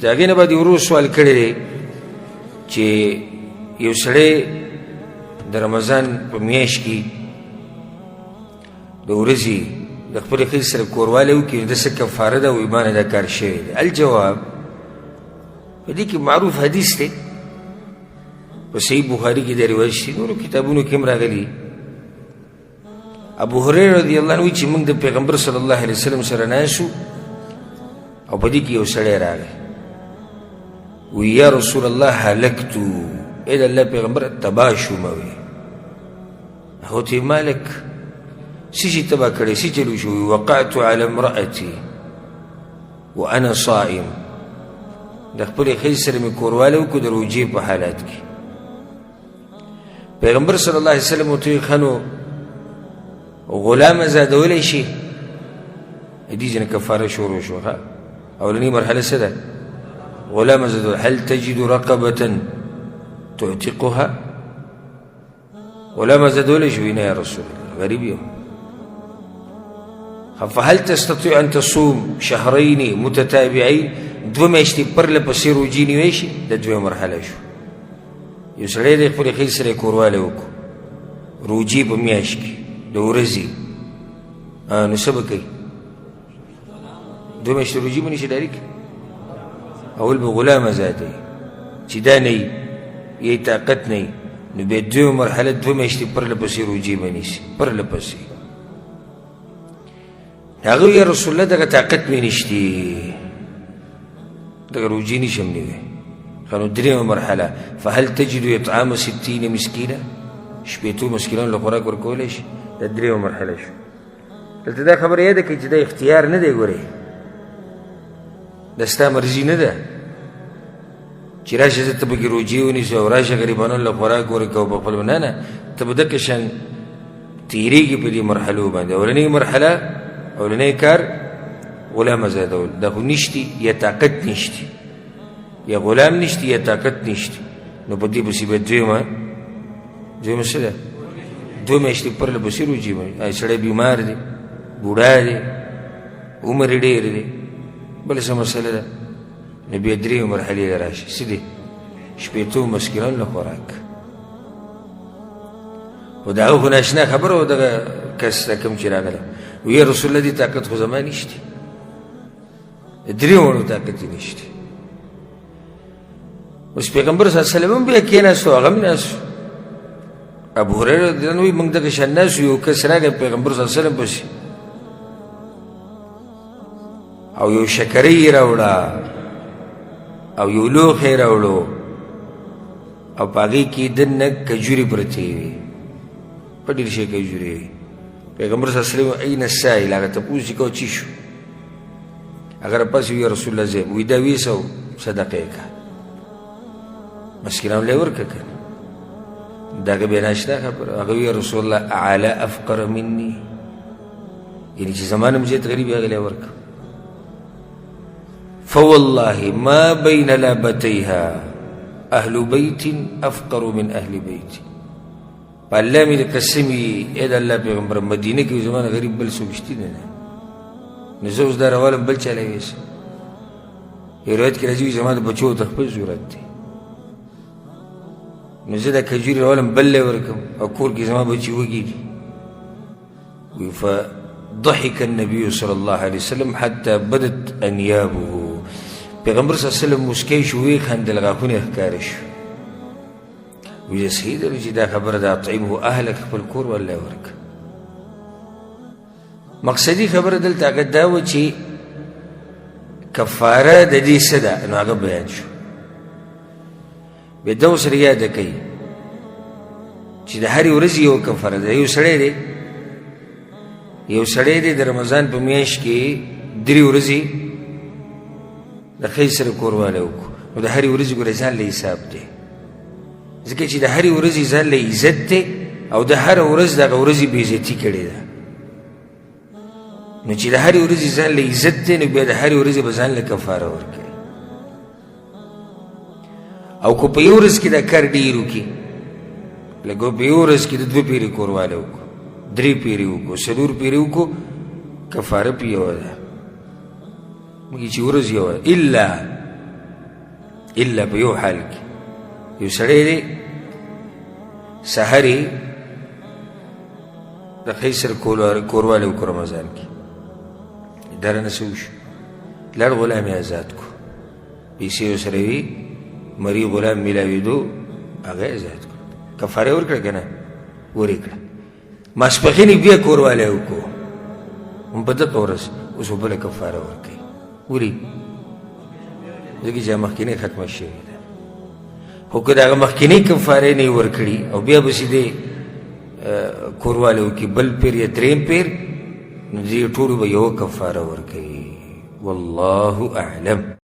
د هغې نه بعد ورور سوال کړی دی چې یو سړی د رمضان په میاشت کې د ورځې د خپلې ښځې سره کوروالی وکړي، نو د څه کفاره ده؟ وایي ما نه دا کار شوی دی. الجواب، په دې کې معروف حدیث دی، په صحیح بخاري کې دا روایت شته، نورو کتابونو کې هم راغلي. ابو هريره رضی الله عنه چې موږ د پیغمبر صلی الله علیه وسلم سره ناست او په دې کې یو سړی راغی، وی یا رسول الله هلکتو، ای د الله پیغمبر تباه شوم. وی هغه ته مالک څه شي تباه کړی، څه چلو شو؟ وقعت علی امرأتي وانا صائم، د خپلې ښځې سره مې کوروالی وکړو د روژې په حالت کې. پیغمبر صلی الله علیه وسلم ورته وویل، ښه نو غلام ازادولی شي؟ دې ځای نه کفاره شروع شوه. ښه، اولنۍ مرحله څه ده؟ غلام ازادول. هل تجد رقبة تعتقها؟ غلام ازادولی شي؟ نه یا رسول الله، غریب یم. فهل تستطيع أن تصوم شهرين متتابعين؟ دوه میاشتې پرله پسې روژې نیوی شي؟ د دویمه مرحله شو. یو سړی دی خپلې ښځې سره یې کوروالی وکړو روژې په میاشت کې د ورځې، نو څه به کوي؟ دوه میاشتې روژې به نشي ډایرک. اول به غلام ازادوي، چې دا نه وي یا طاقت نه وي، نو بیا دویمه مرحله دوه میاشتې پرله پسې روژې به نیسي پرله پسې. هغه یا رسول الله دغه طاقت مې نشتی، دغه روژې نشم نیوی. ښه نو درېیمه مرحله، فهل تجد اطعام 60 مسکینه؟ 60 مسکینانو له خوراک ورکولی شي؟ دا درېیمه مرحله شو. دلته دا خبره یاده کړئ چې دا اختیار نه دی، ګورئ دا ستا مرضي نه ده چې راشه زه ته پکې روژې ونیسې او راشه غریبانو له خوراک ورکوه په خپل. نه نه، ته به دقه شان تېرېږي په دې مرحلو باندې. اولنۍ مرحله، اولنی کار غلام ازادول، دا خو نشتي یا طاقت نشتي، یا غلام نشتي یا طاقت نشتي، نو په دې پسې به دویمه څه ده؟ دوه میاشتې پرله پسې روژې باندې. سړی بیمار دی، بوډا دی، عمر یې ډېر دی، بله څه مسله ده، نو بیا درېیمې مرحلې له راشي. څه دی؟ 60 مسکینانو له خوراک. خو د هغه خو ناشنا خبره وه، دغه کس ته کوم چې راغلی، وی رسول الله دې طاقت خو زما نشته، درې وړو طاقت یې نشته. اوس پیغمبر صلی الله علیه وسلم هم بیا کېناستو، هغه هم ناست. ابو هریره رضی الله عنه وایي موږ دغه شان ناست، یو کس راغی پیغمبر صلی الله علیه وسلم پسې او یو شکرۍ یې راوړه او یو لوښی یې راوړو او په هغې کې دننه کجورې پرتې وې، په ډېر شی کجورې وې. پیغمبر صلی الله علیه وسلم این السائل، هغه تپوس چې کوه چی شو؟ هغه راپاڅېد، یا رسول الله زه وایي دا ویسه او صدقه یې کړه، مسکینانو له یې ورکړه که نه. د هغه بیا ناشنا خبره، هغه وایي یا رسول الله اعلی افقر مني، یعنې چې زما نه هم زیات غریب هغه له یې ورکړه. فوالله ما بين لابتيها أهل بيت أفقر من أهل بيت. په الله مې د قسم وي ای د الله پیغمبر، مدینه کې زما نه غریب بل څوک شته نه، نو زه اوس دا راولم بل چا له ویسم. یو روایت کې راځي زما د بچو ته خپل ضرورت دی، نو زه دا کجوري راولم بل له ورکم او کور کې زما بچي وږي دي. فضحك النبي صلى الله عليه وسلم حتى بدت أنيابه. پیغمبر صلی الله علیه وسلم موسکی شو، ویې خندل، غاښونه یې ښکاره شو. ویې صحیح ده چې دا خبره ده، اطعمه اهلک، خپل کور والله ورکړه. مقصدي خبره دلته هغه دا وه چې کفاره د دې څه ده، نو هغه بیان شو. بیا دا سره یاده کوي چې د هرې ورځې یو کفاره ده. یو سړی دی، یو سړی دی د رمضان په میاشت کې درې ورځې د ښځې سره کوروالی وکړو، نو د هرې ورځې ګوره ځان له حساب دی، ځکه چې د هرې ورځې ځان له عزت دی او د هره ورځ دغه ورځې بېعزتي کړې ده. نو چې د هرې ورځې ځان له عزت دی، نو بیا د هرې ورځې به ځان له کفاره ورکوي. او که په یو ورځ کې دا کار ډېر وکړي، لکه په یو ورځ کې د دوه پیرې کوروالی وکړو، درې پیرې وکړو، څلور پیرې وکړو، کفاره پې یوه ده، مګر چې ورځ یوه ده. الا الا په یو حال کې. یو سړی دی سحر یې د ښځې سره کوروالی وکړو رمضان کې، دا رانه څه وشو، لاړ غلام یې ازاد کړو، پیسې ورسره وي، مری غلام میلاوېدو، هغه یې ازاد کړو، کفاره یې ورکړه که نه؟ ورې کړه. ماسپښین یې بیا کوروالی وکړو هم په دغه ورځ، اوس به بله کفاره ورکوي. ولې؟ ځکه چې مخکینۍ ختمه شوې ده. خو که د هغه مخکینۍ کفارې نه یې ورکړي او بیا پسې دی کوروالی وکړي بل پیر یا دریم پیر، نو دې ټولو به یوه کفاره ورکوي. والله اعلم.